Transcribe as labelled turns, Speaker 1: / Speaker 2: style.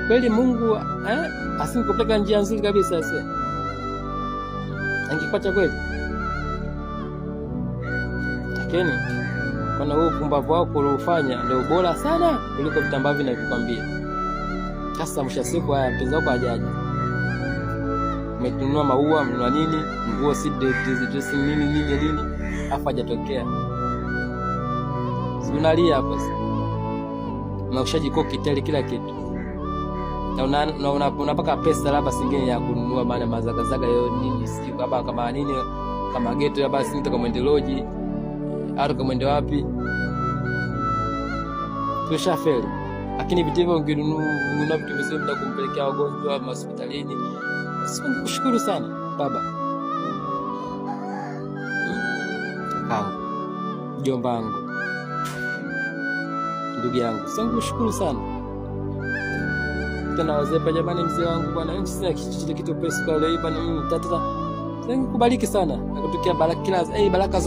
Speaker 1: Kweli Mungu asingekupeleka njia nzuri kabisa sasa. Angekuacha kweli? Lakini kwa huo pumbavu wako uliofanya ndio bora sana kuliko vitambaa vinavyokuambia. Sasa mwisho siku haya mpenzi wako hajaja. Umenunua maua, mnunua nini, nguo si dressing nini nini nini, afu hajatokea. Si unalia hapo sasa. Na ushajikoki tayari kila kitu. Na unapaka pesa labda singine ya kununua maana mazagazaga yo nini si kama kama nini kama geto labda si mtu kama mwendeloji au kama mwende wapi. Tushafeli. Lakini vitu hivyo ungenunua vitu vizuri na kumpelekea wagonjwa hospitalini. Sikushukuru sana baba. Kakangu, mjomba wangu, ndugu yangu, sikushukuru sana. Tena wazee pa jamani, mzee wangu bwana, nchi sina kitu kitu pesa kwa leo bwana, mimi tata. Sikubariki sana. Nakutokea baraka kila baraka.